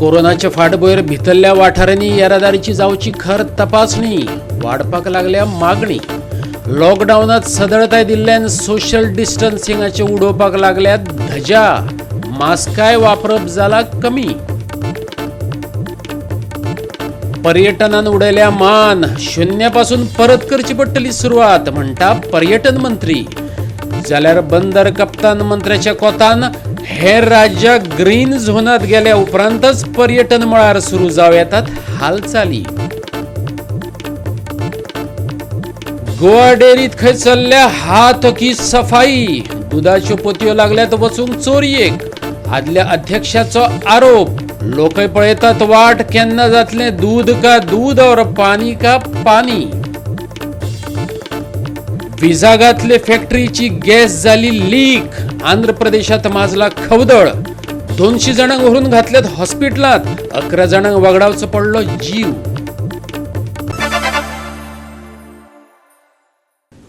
कोरोनाच्या फाटभुंयेर भितरल्या वाठारांनी येरादारीची जावची खर तपासणी, वाडपाक लागल्या मागणी. लॉकडावनात सदळताय दिल्ल्यान सोशल डिस्टन्सिंगाचे उडोवपाक लागल्यात धजा, मास्काय वापरप जाला कमी. पर्यटनान उडयल्या मान, शून्यापासून परत करची पडटली सुरवात म्हणटा पर्यटन मंत्री. जाल्यार बंदर कप्तान मंत्र्याच्या कोतान हेर राज्यां ग्रीन झोनात गेल्या उपरांतच पर्यटन मळार सुरू जावं येतात हालचाली. गोवा डेअरीत खंय चल्ल्या हात की सफाई, दुधाच्यो पोतयो लागल्यात वचूंक चोरयेक. आदल्या अध्यक्षाचो आरोप, लोकय पळयतात वाट केन्ना जातलें दूध का दूध और पानी का पानी. विजागातले फॅक्टरीची गॅस झाली लीक, आंध्र प्रदेशात माजला खवदळ, 200 जाणांक व्हरून घातल्यात हॉस्पिटलात, 11 जाणांक वगडावचो पडलो जीव.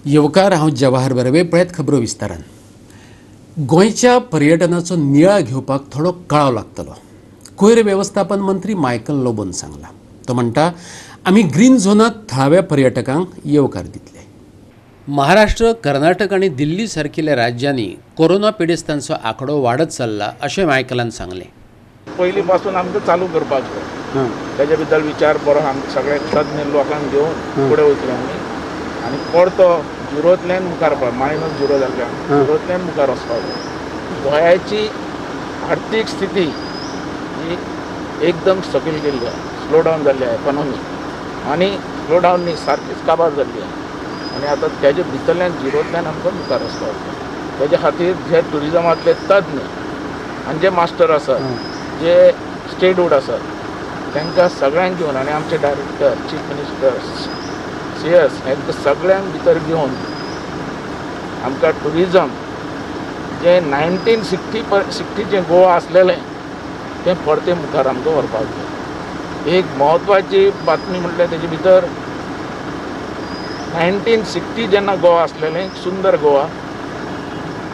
येवकार, हांव जवाहर बर्वे. पळयत खबरो विस्तारान. गोंयच्या पर्यटनाचो नियाळ घेवपाक थोडो कळाव लागतलो, कोयर वेवस्थापन मंत्री मायकल लोबोन सांगला. तो म्हणटा, आमी ग्रीन झोनात थळाव्या पर्यटकांक येवकार दितले. महाराष्ट्र, कर्नाटक आनी दिल्ली सारकिल्ल्या राज्यांनी कोरोना पिडेस्तांचो आंकडो वाडत चल्ला अशें मायकलान सांगलें. पयलीं पासून आमकां चालू करपाक जाय, तेजे बद्दल विचार बरो आमकां सगळे तज्ञ लोकांक घेवन फुडें वयतले आमी आनी परतो झिरोंतल्यान मुखार मायनस झिरो जाल्ले झिरोंतल्यान मुखार वचपाक जाय. गोंयाची आर्थीक स्थिती ही एकदम सकयल गेल्ली आहा, स्लो डावन जाल्ली आहा इकॉनॉमी, आनी स्लो डावन न्ही सारकीच काबार जाल्ली आहा आनी आतां तेजे भितरल्यान झिरोंतल्यान आमकां मुखार वचपाक जाय. तेजे खातीर जे ट्युरिजमांतले तज्ञ आनी जे मास्टर आसात, जे स्टेटहूड आसात, तांकां सगळ्यांक घेवन आनी आमचे डायरेक्टर, चीफ मिनिस्टर, CS हांकां सगळ्यांक भितर घेवन आमकां ट्युरिजम जें 1960 60चें गोवा आसलेलें तें परतें मुखार आमकां व्हरपाक जाय. एक म्हत्वाची बातमी म्हटल्यार तेजे भितर 1960 जेन्ना गोवा आसलेलें सुंदर गोवा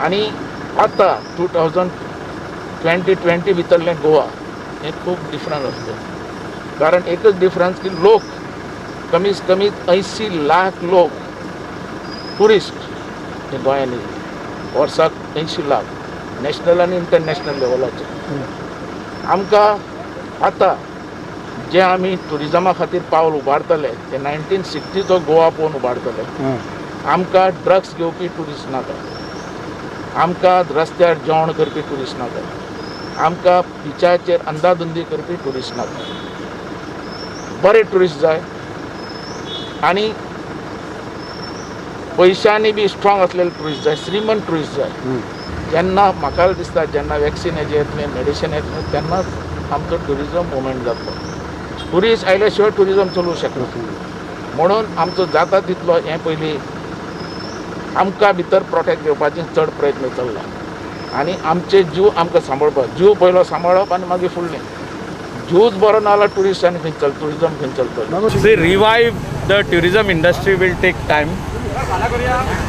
आनी आतां 2020 20 भितरलें गोवा हें खूब डिफरंट आसलें. कारण एकच डिफरन्स की लोक कमीत कमी 80 लाख लोक ट्युरिस्ट हे गोंयांत येयले वर्साक, 80 लाख नॅशनल आनी इंटरनॅशनल लेवलाचेर. आमकां आतां जे आमी ट्युरिजमा खातीर पावल उबारतले ते 1960चो गोवा पळोवन उबारतले. आमकां ड्रग्स घेवपी ट्युरिस्ट नाका, आमकां रस्त्यार जेवण करपी ट्युरिस्ट नाका, आमकां बिचाचेर अंदाधुंदी करपी ट्युरिस्ट नाका. बरे ट्युरिस्ट जाय आनी पयशांनी बी स्ट्रॉंग असलेले ट्युरिस्ट जाय, श्रीमंत ट्युरिस्ट जाय. जेन्ना म्हाका दिसता जेन्ना वॅक्सिन हेजें येतलें, मेडिसीन येतलें, तेन्नाच आमचो ट्युरिजम मुवमेंट जातलो. ट्युरिस्ट आयल्या शिवाय ट्युरिजम चलूंक शकना. म्हणून आमचो जाता तितलो हें पयलीं आमकां भितर प्रोटेक्ट घेवपाचे चड प्रयत्न चल्ला आनी आमचे जीव आमकां सांबाळपाक, जीव पयलो सांबाळप आनी मागीर फुडलें. जीवच बरो ना जाल्यार ट्युरिस्ट आनी खंय चल, ट्युरिजम खंय चलतलो? See, revive the tourism industry will take time.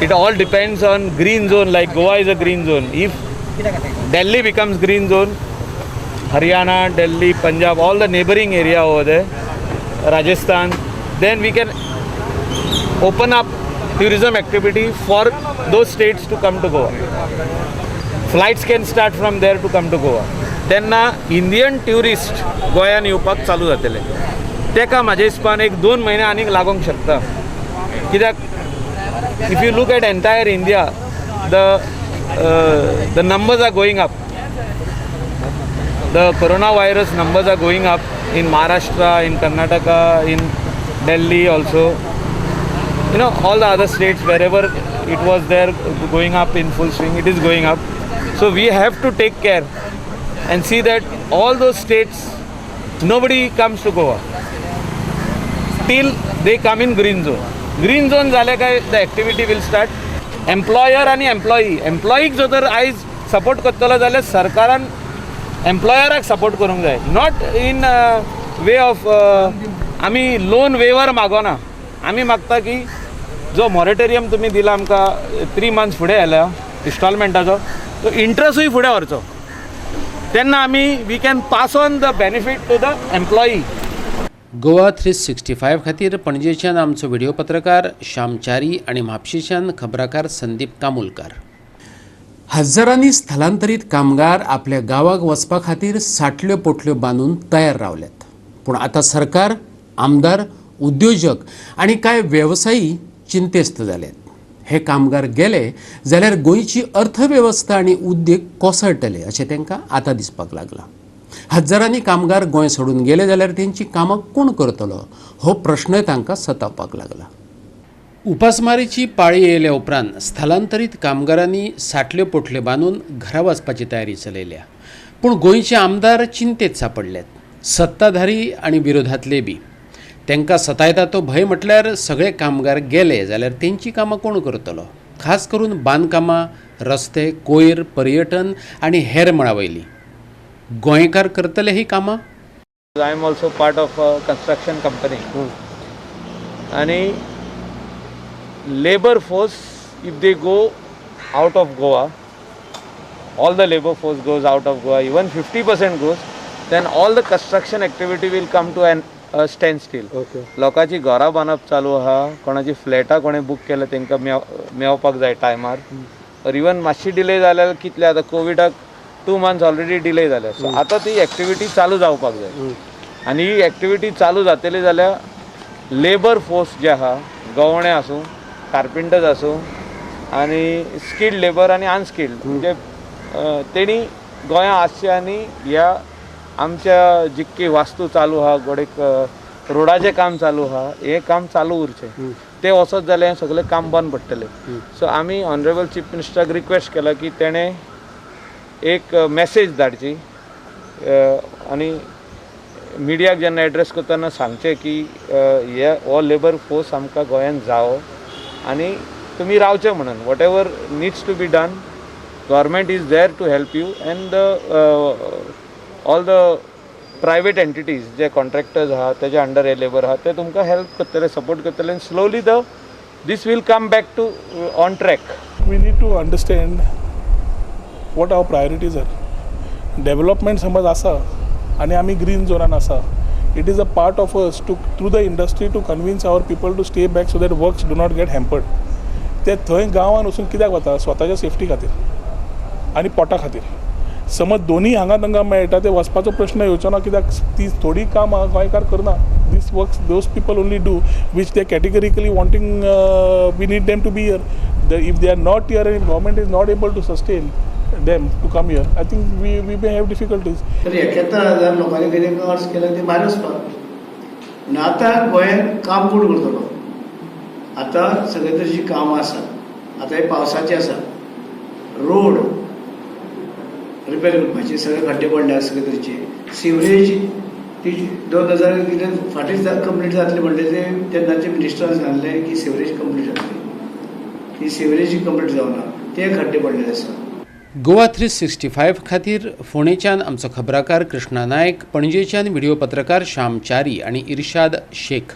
It all depends on green zone. Like Goa is a green zone. If Delhi becomes green zone, Haryana, Delhi, Punjab, all the neighboring area over there, Rajasthan, then we can open up tourism activity for those states to come to Goa. Flights can start from there to come to Goa. तेन्ना Indian tourist गोंयान येवपाक चालू जातले. तेका म्हाज्या हिसपान एक 2 म्हयने आनीक लागोंक शकता, कित्याक if you look at entire India, the numbers are going up, the corona virus numbers are going up in Maharashtra, in Karnataka, in Delhi also, all the other states, wherever it was there going up in full swing, it is going up. So we have to take care and see that all those states, nobody comes to Goa till they come in green zone. Green zone जाले काय the activity will start. Employer आनी employee, एम्प्लॉईक जर तर आयज support करतलो जाल्यार सरकारान एम्प्लॉयराक support करूंक जाय, not in way of आमी लोन वेवर मागोना. आमी मागता की जो मॉरेटोरियम तुमी दिला आमकां 3 मंथ्स फुडें आयल्या इन्स्टॉलमेंटाचो, तो इंट्रस्टूय फुडें व्हरचो. तेन्ना आमी we can pass on the benefit to the employee. Goa 365 खातीर पणजेच्यान आमचो व्हिडिओ पत्रकार श्याम च्यारी आनी म्हापशेच्यान खबराकार संदीप कामुलकार. हजारांनी स्थलांतरीत कामगार आपल्या गांवाक वचपा खातीर साटल्यो पोटल्यो बांदून तयार रावल्यात. पूण आतां सरकार, आमदार, उद्योजक आनी कांय वेवसायी चिंतेस्त जाल्यात. हे कामगार गेले जाल्यार गोंयची अर्थवेवस्था आनी उद्देग कोसळटले अशें तांकां आतां दिसपाक लागलां. हजारांनी कामगार गोंय सोडून गेले जाल्यार तेंची कामां कोण करतलो हो प्रश्नय तांकां सतावपाक लागला. उपासमारीची पाळी येयल्या उपरांत स्थलांतरीत कामगारांनी साटल्यो पोटल्यो बांदून घरा वचपाची तयारी चलयल्या. पूण गोंयचे आमदार चिंतेत सापडल्यात, सत्ताधारी आनी विरोधांतले बी. तांकां सतायता तो भंय म्हटल्यार सगळे कामगार गेले जाल्यार तेंची कामां कोण करतलो, खास करून बांदकामां, रस्ते, कोयर, पर्यटन आनी हेर मळा वयली गोंयकार करतले ही कामां. I am also part of a construction company आनी labour force if they go out of Goa, all the labour force goes out of Goa, even 50% goes, then all the construction activity will come to an standstill. लोकांची घरां बांदप चालू आहा, कोणाची फ्लॅटां कोणें book केल्या तांकां मेवपाक जाय टायमार, ऑर इवन मातशी डिले जाल्यार कितले आतां कोविडाक 2 months already delay जाल्या. सो आतां ती एक्टिविटी चालू जावपाक जाय आनी ही एक्टिविटी चालू जातली जाल्यार लेबर फोर्स जे आहा, गवणे आसूं, कार्पेंटर्स आसूं आनी स्किल्ड लेबर आनी अनस्किल्ड, म्हणजे तेणी गोंया आसचें आनी ह्या आमच्या जितकी वास्तू चालू आहा, गोडेक रोडाचें काम चालू आहा, हें काम चालू उरचें. तें वचत जाल्यार हें सगळें काम बंद पडटलें. सो आमी ऑनरेबल चीफ मिनिस्टराक रिक्वेस्ट केला की तेणें एक मॅसेज धाडची आनी मिडियाक जेन्ना एड्रेस करतना सांगचें की हे हो लेबर फोर्स आमकां गोंयांत जावो आनी तुमी रावचें म्हणून. Whatever needs to be done, government is there to help you and all the private entities J contractors आहा तेजे अंडर हे लेबर आहा ते तुमकां हेल्प करतले, सपोर्ट करतले आनी slowly the this will come back to on track. We need to understand what our priorities are. Development समज आसा आनी आमी ग्रीन झोनान आसा, it is a part of us to through the industry to convince our people to stay back so that works do not get hampered. ते थंय गांवान वचून कित्याक वता, स्वताच्या सेफ्टी खातीर आनी पोटा खातीर. समज दोनूय हांगा तांकां मेळटा ते वचपाचो प्रश्न येवचो ना, कित्याक ती थोडी कामां गोंयकार करना. This works those people only do which they categorically wanting, we need them to be here. If they are not here and government is not able to sustain them to come here, I think we may have difficulties. तर 71,000 लोकांनी कितें अर्ज केला ते भायर वचपाक. पूण आतां गोंयांत काम कोण करतलो? आतां सगळे तरेचीं कामां आसात, आतां हे पावसाचें आसा, रोड रिपेर करपाचे, सगळे खड्डे पडल्या सगळे तरेचे, सिवरेज ती 2000 कितें फाटीं कंप्लीट जातली म्हणलें ते तेन्नाचे मिनिस्टरान सांगलें की सिवरेज कंप्लीट जातली, ती सिवरेज कंप्लीट जावना, ते खड्डे पडलेले आसा. गोवा 365 खातीर फोंडेच्यान आमचो खबराकार कृष्णा नायक, पणजेच्यान व्हिडिओ पत्रकार श्याम च्यारी आनी इर्शाद शेख.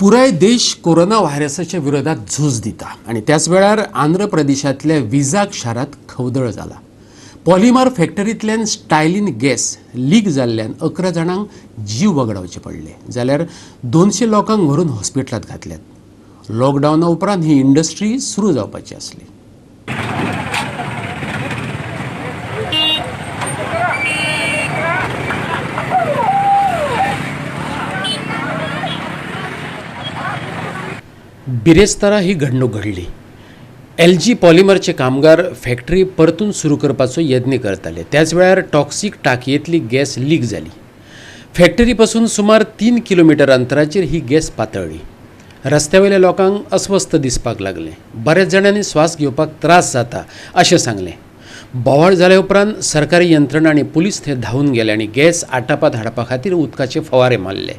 पुराय देश कोरोना व्हायरसाच्या विरोधात झूज दिता आनी त्याच वेळार आंध्र प्रदेशांतल्या विजाग शारांत खवदळ जाला. पॉलिमर फॅक्टरींतल्यान स्टायलीन गॅस लीक जाल्ल्यान 11 जाणांक जीव वगडावचे पडले, जाल्यार 200 लोकांक व्हरून हॉस्पिटलांत घातल्यात. लॉकडावना उपरांत ही इंडस्ट्री सुरू जावपाची आसली. बिरेस्तारा ही घडणूक घडली. एल जी पॉलिमरचे कामगार फॅक्टरी परतून सुरू करपाचो यत्न करताले, त्याच वेळार टॉक्सिक टाकयेंतली गॅस लीक जाली. फॅक्टरी पासून सुमार 3 किलोमिटर अंतराचेर ही गॅस पातळ्ळी. रस्त्या वयल्या लोकांक अस्वस्थ दिसपाक लागलें. बऱ्याच जाणांनी श्वास घेवपाक त्रास जाता अशें सांगलें. बोवाळ जाल्या उपरांत सरकारी यंत्रणा आनी पुलीस थंय धांवून गेले आनी गॅस आटापात हाडपा खातीर उदकाचे फवारे मारले.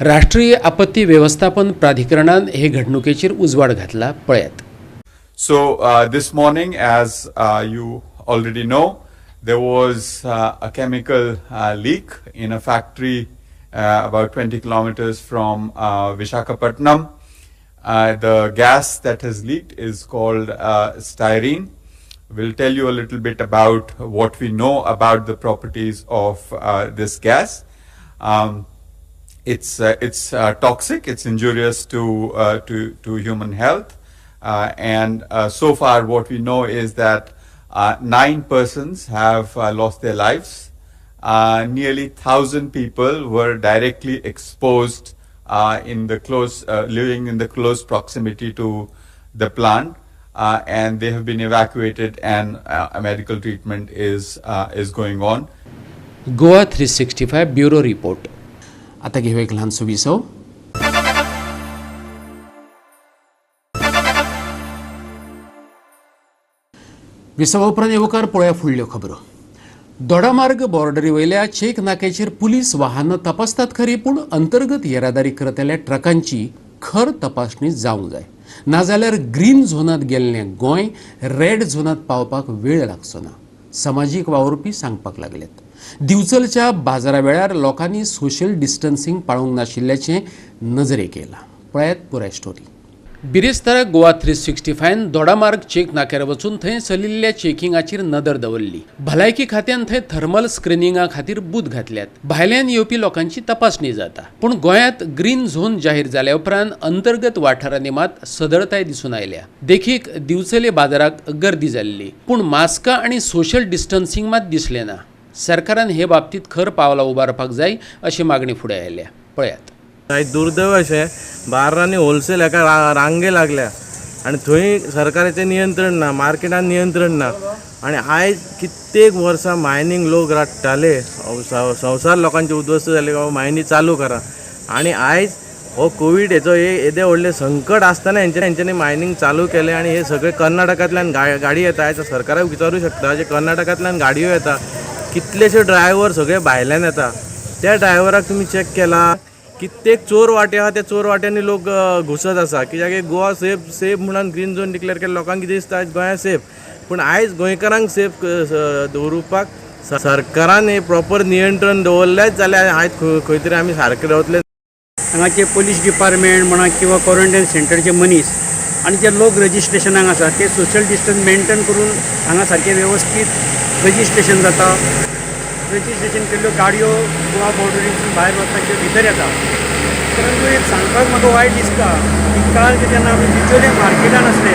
राष्ट्रीय आपत्ती व्यवस्थापन प्राधिकरणान हे घडणुकेचेर उजवाड घातला, पळयात. So this morning, as you already know, There was a chemical leak in a factory about 20 kilometers from Vishakhapatnam. The gas that has leaked is called styrene. We'll tell you a little bit about what we know about the properties of this gas. It's toxic. It's injurious to human health. And so far, what we know is that 9 persons have lost their lives. Nearly 1,000 people were directly exposed in the close, living in the close proximity to the plant, and they have been evacuated, and a medical treatment is going on. Goa 365 bureau report. आता घेऊया एक लहानसो विसव. विसवा उपरांत येवकार पळोवया फुडल्यो खबरो. Dodamarg boundary वयल्या check नाक्याचेर पुलीस वाहनां तपासतात खरी, पूण अंतर्गत येरादारी करतल्या ट्रकांची खर तपासणी जावंक जाय, नाजाल्यार ग्रीन झोनांत गेल्लें गोंय रेड झोनांत पावपाक वेळ लागचो ना, समाजीक वावुरपी सांगपाक लागल्यात. दिवचलच्या बाजारा वेळार लोकांनी सोशल डिस्टन्सिंग पाळूंक नाशिल्ल्याचें नजरेक येयलां. पळयात पुराय स्टोरी. बिरेस्तारा गोवा 365 दोडामार्ग चेक नाक्यार वचून थंय चलिल्ल्या चेकिंगाचेर नदर दवरली. भलायकी खात्यान थंय थर्मल स्क्रिनिंगा खातीर बूथ घातल्यात. भायल्यान येवपी लोकांची तपासणी जाता, पूण गोंयांत ग्रीन झोन जाहीर जाल्या उपरांत अंतर्गत वाठारांनी मात सदळताय दिसून आयल्या. देखीक दिवचले बाजाराक गर्दी जाल्ली, पूण मास्कां आनी सोशल डिस्टन्सिंग मात दिसलें ना. सरकारान हे बाबतींत खर पावलां उबारपाक जाय अशी मागणी फुडें आयल्या. पळयात. आयज दुर्दैव अशें बार्रांनी होलसेल हेका रांगे लागल्या आनी थंय सरकाराचें नियंत्रण ना, मार्केटान नियंत्रण ना. आनी आयज कित्येक वर्सां मायनींग लोक रडटाले, संवसार लोकांचे उद्ध्वस्त जाले बाबा मायनी चालू करा. आनी आयज हो कोवीड हेचो येदें व्हडलें संकट आसतना हेंच्यांनी मायनींग चालू केलें. आनी हे सगळे कर्नाटकांतल्यान गाडी येता. आयज सरकाराक विचारूं शकता जे कर्नाटकांतल्यान गाडयो येता, कितलेशे ड्रायव्हर सगळे भायल्यान येता, त्या ड्रायव्हराक तुमी चॅक केला? कित्येक चोर वाटे आहा, त्या चोर वाट्यांनी लोक घुसत आसा. कित्याक गोवा सेफ सेफ म्हणून ग्रीन झोन डिक्लेअर केले, लोकांक कितें दिसता आयज गोंया सेफ, पूण आयज गोंयकारांक सेफ दवरुपाक सरकारान हे प्रॉपर नियंत्रण दवरलेंच जाल्यार आयज खंय तरी आमी सारके रावतले. हांगाचे पोलीस डिपार्टमेंट म्हणा किंवा क्वॉरंटायन सेंटरचे मनीस आनी जे लोक रजिस्ट्रेशनाक आसा ते सोशल डिस्टन्स मेंटेन करून हांगा सारकें वेवस्थीत रजिस्ट्रेशन जाता. रजिस्ट्रेशन केल्ल्यो गाडयो गोवा बॉर्डरीसून भायर वता किंवा भितर येता. परंतु एक सांगपाक म्हाका वायट दिसता की काल जेन्ना आमी बिचोले मार्केटान आसले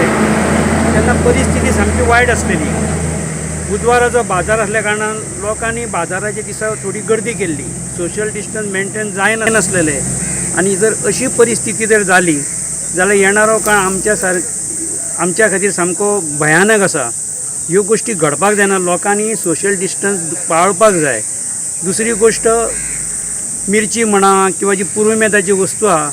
तेन्ना परिस्थिती सामकी वायट आसलेली. बुधवाराचो बाजार आसल्या कारणान लोकांनी बाजाराच्या दिसा थोडी गर्दी केल्ली, सोशल डिस्टन्स मेंटेन जायनासलेले. आनी जर अशी परिस्थिती जर जाली जाल्यार येणारो काळ आमच्या खातीर सामको भयानक आसा. ह्यो गोश्टी घडपाक जायना, लोकांनी सोशल डिस्टन्स पाळपाक जाय. दुसरी गोश्ट, मिरची म्हणा किंवा जी पुरुमेताची वस्तू आहा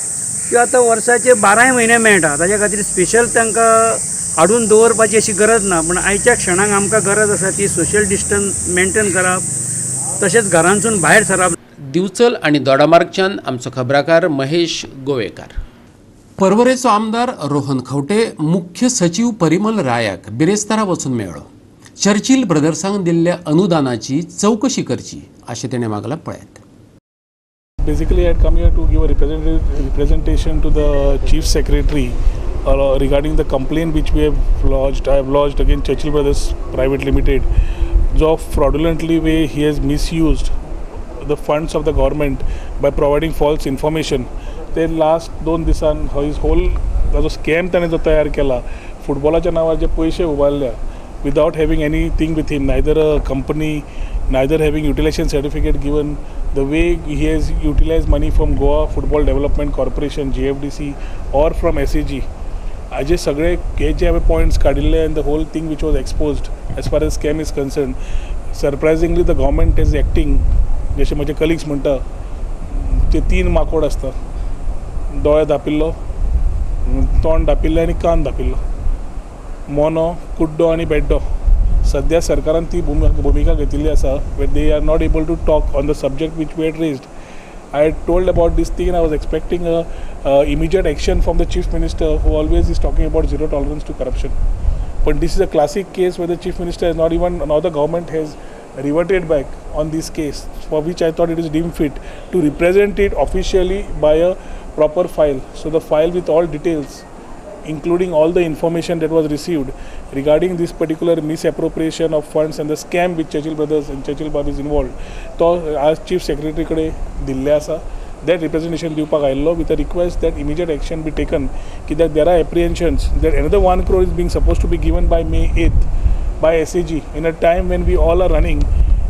त्यो आतां वर्साचे 12 म्हयने मेळटा, ताच्या खातीर स्पेशल तांकां हाडून दवरपाची अशी गरज ना. पूण आयच्या क्षणाक आमकां गरज आसा ती सोशल डिस्टन्स मेंटेन करप, तशेंच घरांतसून भायर सरप. दिवचल आनी दोडामार्गच्यान आमचो खबराकार महेश गोवेकार. पर्वरेचो आमदार रोहन खंवटे मुख्य सचीव परिमल रायाक बिरेस्तारा वचून मेळ्ळो. चर्चिल ब्रदर्सांक दिल्ल्या अनुदानाची चवकशी करची अशें तेणें मागलां. पळयात. Basically, I had come here to give a representation to the Chief Secretary regarding the complaint which we have lodged. I have lodged against Churchill Brothers Private Limited. जो fraudulently way he has misused the funds of the government by providing false information. ते last 2 दिसान his whole ताजो scam ताणें जो तयार केला, फुटबॉलाच्या नांवार जे पयशे उबारल्या without having anything with him, neither a company, neither having utilization certificate given, the way he has utilized money from Goa Football Development Corporation, GFDC, or from SAG. हाजे सगळे हे जे हांवें पॉयंट्स काडिल्ले and the whole thing which was exposed as far as scam is concerned, surprisingly the government is acting, जशे म्हजे colleagues म्हणटा ते 3 माकोड आसता, दोळे धापिल्लो, तोंड धापिल्लें आनी कान धापिल्लो, मोनो, कुड्डो आनी बेड्डो. सद्या सरकारान ती भुमिका घेतिल्ली आसा where they are not able to talk on the subject which we had raised. I had told about this thing and I was expecting a immediate action from the Chief Minister, who always is talking about zero tolerance to corruption. But this is a classic case where the Chief Minister has not even, now the government has reverted back on this case, for which I thought it is deemed fit to represent it officially by a proper file. So the file with all details, including all the information that was received regarding this particular misappropriation of funds and the scam with Churchill Brothers and Churchill Bab is involved, तो आज chief secretary कडेन दिल्लें आसा. That representation दिवपाक आयिल्लो with a request that immediate action be taken, कित्याक there are apprehensions that another 1 crore is being supposed to be given by May 8th by SAG in a time when we all are running.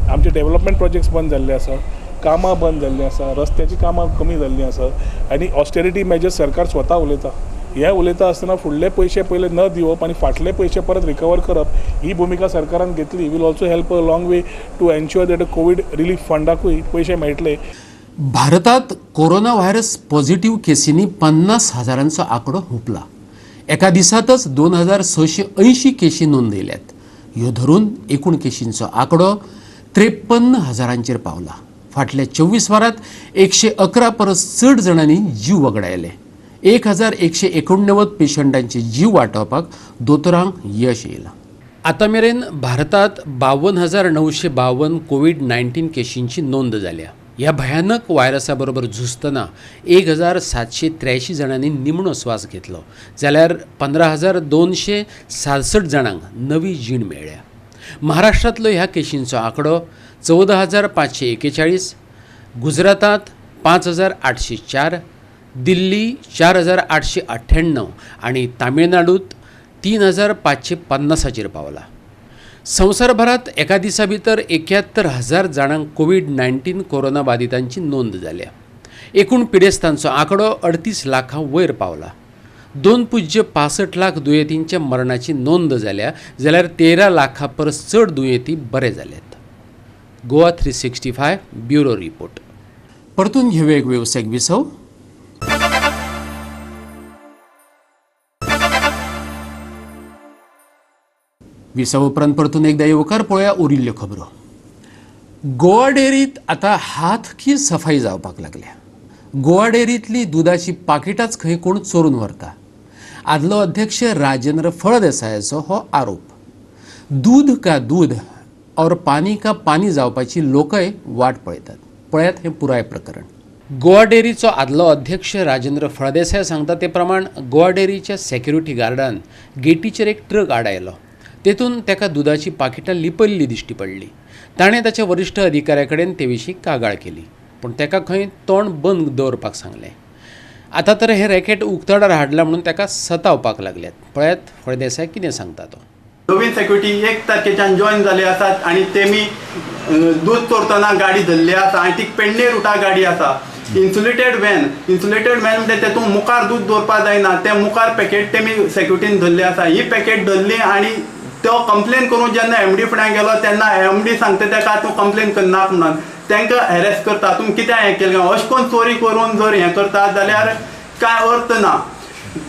आमचे development projects बंद जाल्ले आसा, कामां बंद जाल्लीं आसा, रस्त्याचीं कामां कमी जाल्लीं आसा आनी ऑस्टेरिटी मेजर्स सरकार स्वता उलयता. हे उलयता आसतना फुडले पयशे पयले न दिवप आनी फाटले पयशे परत रिकवर करप ही भुमिका सरकारान घेतली will also help a long way to ensure that COVID relief फंडाकूय पयशे मेळटले. भारतात कोरोना व्हायरस पॉझिटिव्ह केसींनी 50,000 आंकडो हुंपला. एका दिसातच 2,680 केशी नोंदयल्यात. ह्यो धरून एकूण केशींचो आंकडो 53,000 पावला. फाटल्या 24 वरांत 111 परस चड जाणांनी जीव वगडायले. 1,189 पेशंटांचे जीव वाटावपाक दोतोरांक यश येयलां. आतां मेरेन भारतात 52,952 कोवीड-19 केशींची नोंद जाल्या. ह्या भयानक व्हायरसा बरोबर झुजतना 1,783 जाणांनी निमणो स्वास घेतलो, जाल्यार 15,267 जाणांक नवी जीण मेळ्ळ्या. महाराष्ट्रांतलो ह्या केशींचो आंकडो 14,541, गुजरातांत 5,804, दिल्ली 4,898 आनी तामिळनाडूत 3,550 पावला. संवसारभरात एका दिसा भितर 71,000 जाणांक कोवीड-19 कोरोना बादितांची नोंद जाल्या. एकूण पिडेस्तांचो आंकडो 38 लाखां वयर पावला. 2.65 लाख दुयेंतींच्या मरणाची नोंद जाल्या, जाल्यार 13 लाखां परस चड दुयेंती बरे जाल्यात. Goa 365 bureau report. परतून घेवया एक वेवसायीक विसव. विसव उपरांत परतून एकदा येवकार पळोवया उरिल्ल्यो खबरो. गोवा डेअरीत आतां हात की सफाई जावपाक लागल्या. गोवा डेअरींतली दुदाची पाकिटांच खंय कोण चोरून व्हरता. आदलो अध्यक्ष राजेंद्र फळदेसायाचो हो आरोप. दूध का दूध और पानी का पानी जावपाची लोकय वाट पळयतात. पळयात हें पुराय प्रकरण. गोवा डेअरीचो आदलो अध्यक्ष राजेंद्र फळदेसाय सांगता ते प्रमाण गोवा डेअरीच्या सेक्युरिटी गार्डान गेटीचेर एक ट्रक आडायलो. तेतून ताका दुदाची पाकिटां लिपयल्ली दिश्टी पडली. ताणें ताच्या वरिश्ठ अधिकाऱ्या कडेन ते विशीं कागाळ केली, पूण ताका खंय तोंड बंद दवरपाक सांगलें. आतां तर हें रॅकेट उक्ताडार हाडलां म्हणून ताका सतावपाक लागल्यात. पळयात फळदेसाय कितें सांगता तो. नवीन सेक्युरिटी 1 तारखेच्यान जॉईन जाले आसात आनी तेमी दूद चोरतना गाडी धरली आसा आनी ती पेडणे रुटा गाडी आसा. इन्सुलेटेड व्हॅन, इन्सुलेटेड व्हॅन म्हणजे तेतून मुखार दूद दवरपाक जायना, ते मुखार पॅकेट तेमी सेक्युरिटीन धरले आसा. ही पॅकेट धरली आनी तो कंप्लेन करून जेन्ना एमडी फुड्यान गेलो तेन्ना एमडी सांगता तेका तूं कंप्लेन करनाक म्हणून तांकां हॅरेस करता, तुमी कित्याक हें केलें. अशें करून चोरी करून जर हें करता जाल्यार कांय अर्थ ना.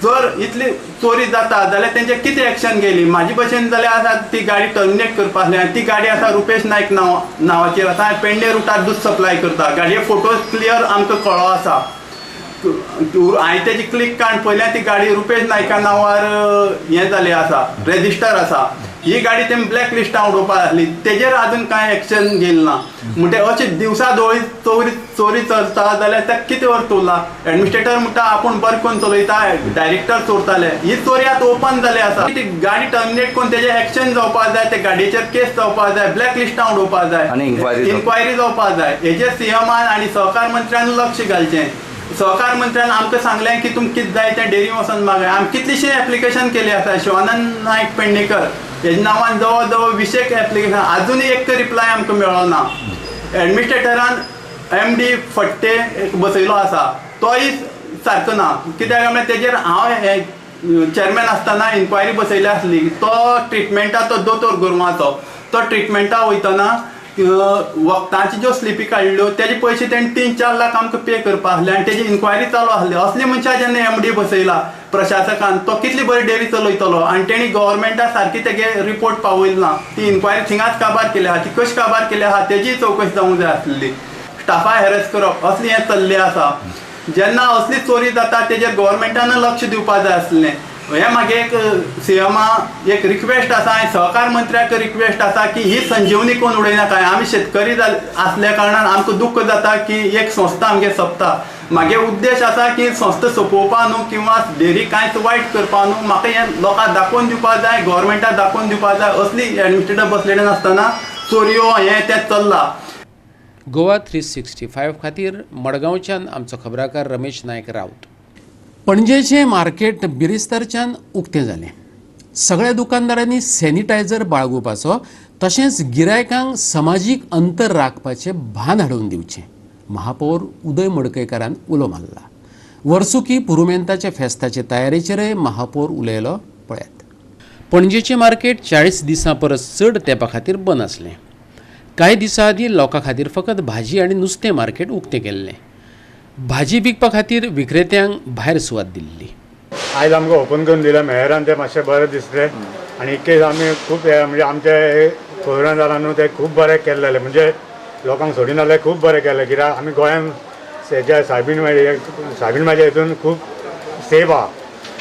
जर इतली चोरी जाता जाल्यार तेंचे कितें एक्शन घेयली. म्हाजे भशेन जाल्यार आसा ती गाडी टर्मिनेट करपा आसली आनी ती गाडी आसा रुपेश नायक नांवाचेर आसा आनी पेडणे रुटार दूद सप्लाय करता. गाडये फोटोज क्लियर आमकां कळो आसा. हांवें तेजी क्लिक काडून पळयल्यार ती गाडी रुपेश नायका नांवार हें जालें आसा, रेजिस्टर आसा. ही गाडी तेमी ब्लॅक लिस्टान उडोवपाक आसली, तेजेर आजून कांय एक्शन घेयलें ना. म्हणटे अशें दिवसा दोळी चोरी चोरी चलता जाल्यार ताका कितें अर्थ उरला. एडमिनिस्ट्रेटर म्हणटा आपूण बरें करून चलयता, डायरेक्टर चोरताले. ही चोरी आतां ओपन जाली आसा. ती गाडी टर्मिनेट करून तेजेर एक्शन जावपाक जाय, ते गाडयेचेर केस जावपाक जाय, ब्लॅक लिस्टान उडोवपाक जाय, इन्क्वायरी जावपाक जाय. हेजेर सीएमान आनी सहकार मंत्र्यान लक्ष घालचें. सहकार मंत्र्यान आमकां सांगलें की तुमकां कितें जाय तें डेअरी वचोन मागाय. आमी कितलीशीं एप्लिकेशन केली आसा. शिवानंद नायक पेडणेकर हेज्या नांवान जवळ जवळ 20 एप्लिकेशन, आजुनूय एक रिप्लाय आमकां मेळ्ळो ना. एडमिनिस्ट्रेटरान एम डी फट्टे बसयलो आसा, तोय सारको ना. कित्याक म्हळ्यार तेजेर हांव चेअरमॅन आसतना इन्क्वायरी बसयली आसली. तो ट्रिटमेंटा, तो दोतोर गोरवांचो, तो ट्रिटमेंटा वयतना वखदांची ज्यो स्लिपी काडल्यो तेजे पयशे तेणें 3-4 लाख आमकां पे करपा आसले आनी तेजी इन्क्वायरी चालू आसली. असले मनशां जेन्ना एम डी बसयला प्रशासकान, तो कितली बरी डेअरी चलयतलो. आनी तेणी गव्हर्मेंटा सारकी तेगे रिपोर्ट पावयली ना. ती इन्क्वायरी थिंगाच काबार केली आहा, ती कशी काबार केली आहा तेजी चवकशी जावंक जाय आसली. स्टाफा हॅरेस करप असलें हें चल्लें आसा. जेन्ना असली चोरी जाता तेजेर गव्हर्मेंटान लक्ष दिवपाक जाय आसलें. हें म्हागे एक सीएमा एक रिक्वेस्ट आसा आनी सहकार मंत्र्याक रिक्वेस्ट आसा की ही संजीवनी कोण उडयनाका. आमी शेतकरी आसल्या कारणान आमकां दुख्ख जाता की एक संस्था आमगे सोंपता. म्हागे उद्देश आसा की संस्था सोंपोवपा न्हू किंवा डेअरी कांयच वायट करपा न्हू, म्हाका हें लोकांक दाखोवन दिवपाक जाय, गव्हर्मेंटाक दाखोवन दिवपाक जाय. असली एडमिनिस्ट्रेटर बसलेले नासतना चोरयो हें तें चल्लां. गोवा 365 खातीर मडगांवच्यान आमचो खबराकार रमेश नायक राऊत. पणजेचें मार्केट बिरेस्तारच्यान उक्तें जालें. सगळ्या दुकानदारांनी सॅनिटायझर बाळगुपाचो तशेंच गिरायकांक समाजीक अंतर राखपाचें भान हाडून दिवचें महापौर उदय मडकयकारान उलो मारला. वर्सुकी पुरुमेंताच्या फेस्ताचे तयारेचेरय महापौर उलयलो. पळयात. पणजेचें मार्केट 40 दिसां परस चड तेंपा खातीर बंद आसलें. कांय दिसां आदीं लोकां खातीर फकत भाजी आनी नुस्तें मार्केट उक्तें केल्लें. भाजी विकपा खातीर विक्रेत्यांक भायर सुवात दिल्ली. आयज आमकां ओपन करून दिलें मेयरान, तें मातशें बरें दिसलें आनी इतकें आमी खूब म्हणजे आमचे कोरोना जाला न्हू तें खूब बरें केल्लें, म्हणजे लोकांक सोडिनासलें, खूब बरें केलें. कित्याक आमी गोंयांत हेज्या सायबीण सायबीण म्हाज्या हितून खूब सेफ आहा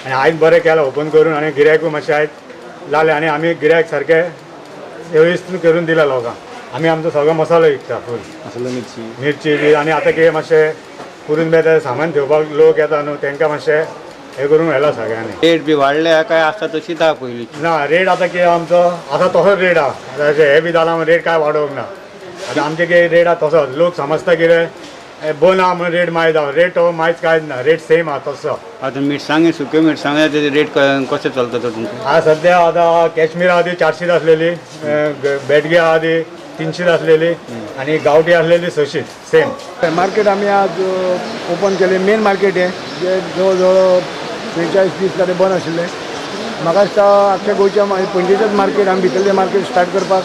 आनी आयज बरें केलें ओपन करून आनी गिरायकूय मातशें आयज जालें आनी आमी गिरायक सारकें वेवस्थीत करून दिलें लोकांक. आमी आमचो सगळो मसालो विकता फूल, मसालो मिर्ची बी आनी आतां कितें मातशें पुरून बी सामान घेवपाक लोक येता न्हू तांकां मातशें हें करूंक व्हेलां सगळ्यांनी. रेट बी वाडल्या काय आसा तशीच आहा पयलीं? ना, रेट आतां कितें आमचो आसा तसोच रेट आहा. आतां हें बी जालां रेट कांय वाडोवंक ना. आतां आमचें कितें रेट आहा तसोच. लोक समजता कितें बंद आहा म्हणून रेट मायज आहा, रेट तो मायज कांयच ना, रेट सेम आहा तसो. आतां मिरसांगे सुक्यो मिरसांगे तेजे रेट कशें चलता तर तुमचें? आतां सद्या आतां कॅश्मीर आहा ती 400 आसलेली, बेडगी आहा ती 300 आसलेली आनी गांवठी आसलेली 600 सेम. मार्केट आमी आज ओपन केलें. मेन मार्केट हें जें जवळ जवळ 42 दीस जाले बंद आशिल्लें. म्हाका दिसता आख्ख्या गोंयच्या पणजेचेंच मार्केट आमी भितरलें मार्केट स्टार्ट करपाक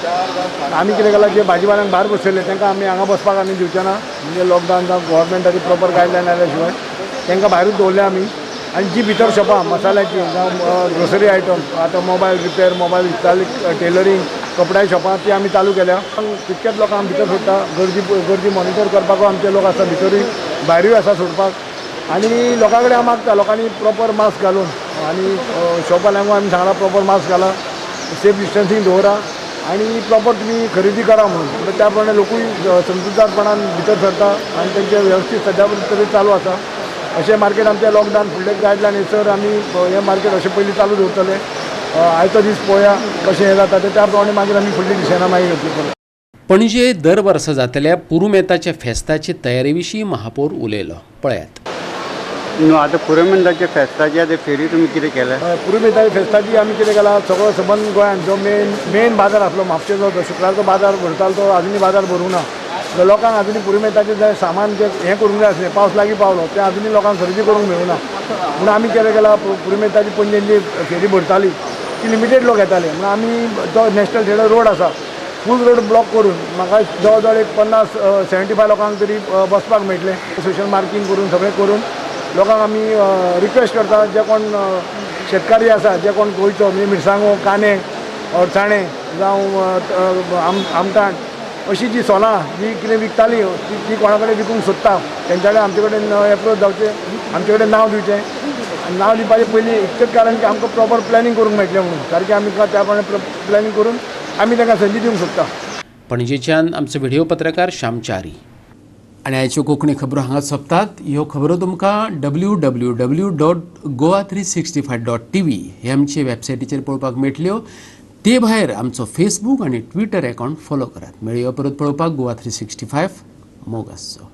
आमी कितें केलां, जे भाजीवाल्यांक भायर बसयल्ले तांकां आमी हांगा बसपाक आमी दिवचे ना, म्हणजे लॉकडावन जावं गव्हर्मेंटाची प्रॉपर गायडलायन आयल्या शिवाय तांकां भायरूच दवरले आमी. आनी जी भितर शॉपां मसाल्याची जावं ग्रोसरी आयटम, आतां मोबायल रिपेर, मोबायल टेलरींग, कपड्या शॉपां ती आमी चालू केल्या. तितक्याच लोकांक भितर सोडटा. गर्दी गर्दी मॉनिटर करपाकूय आमचे लोक आसा भितरूय भायरूय आसा सोडपाक. आनी लोकां कडेन हांव मागता लोकांनी प्रॉपर मास्क घालून आनी शॉपवाल्यांकूय आमी सांगलां प्रॉपर मास्क घाला, सेफ डिस्टन्सींग दवरा आनी प्रॉपर तुमी खरेदी करा म्हणून. त्या प्रमाणे लोकूय समजुतदारपणान भितर सरता आनी तेंचे वेवस्थीत सद्या तरी चालू आसा. अशें मार्केट आमचें लॉकडावन फुडले गायडलायन येसर आमी हें मार्केट अशें पयलीं चालू दवरतले. आयचो दीस पळोवया कशें हें जाता तें, त्या प्रमाणे मागीर आमी फुडली डिसिजनां मागीर घेतली. पणजे दर वर्सा जातल्या पुरुमेंताच्या फेस्ताचे तयारे विशीं महापौर उलयलो. पळयात. न्हू आतां पुरुमेंताच्या फेस्ताची आतां फेरी तुमी कितें केलें? पुरुमेंताच्या फेस्ताची आमी कितें केलां, सगळो सबंद गोंयांत जो मेन मेन बाजार आसलो म्हापशेचो, शुक्रारचो बाजार भरतालो तो आजुनूय बाजार भरूंक ना. लोकांक आजुनूय पुरुमेंताचें जें सामान जें हें करूंक जाय आसलें, पावस लागीं पावलो तें आजुनूय लोकांक खरेदी करूंक मेळूंक ना. म्हणून आमी कितें केलां, पुरुमेंताची पणजेन जी फेरी भरताली ती लिमिटेड लोक येताले, म्हणून आमी जो नॅशनल थिएटर रोड आसा फूल रोड ब्लॉक करून म्हाका जवळ जवळ एक 50-75 लोकांक तरी बसपाक मेळटलें. सोशल मार्कींग करून सगळें करून लोकांक आमी रिक्वेस्ट करता, जे कोण शेतकारी आसा, जे कोण गोंयचो म्हणजे मिरसांगो, कांदे, अळसाणे जावं आमटाण अशी जी सोलां जी कितें विकताली ती कोणा कडेन विकूंक सोदता तेंच्या कडेन आमचे कडेन एप्रोच जावचें, आमचे कडेन नांव दिवचें. आनी नांव दिवपाचें पयलीं इतकेंच कारण की आमकां प्रॉपर प्लॅनिंग करूंक मेळटलें म्हणून सारकें आमी त्या प्रमाणे प्लॅनिंग करून आमी तांकां संदी दिवंक सोदता. पणजेच्यान आमचो व्हिडिओ पत्रकार श्यामचारी. आनी आयच्यो कोंकणी खबरो हांगा सोंपतात. ह्यो खबरो तुमकां www.goa365.tv हे आमचे वेबसायटीचेर पळोवपाक मेळटल्यो. ते भायर आमचो फेसबूक आनी ट्विटर अकावंट फॉलो करात. मेळया परत पळोवपाक गोवा 365. मोग आसचो.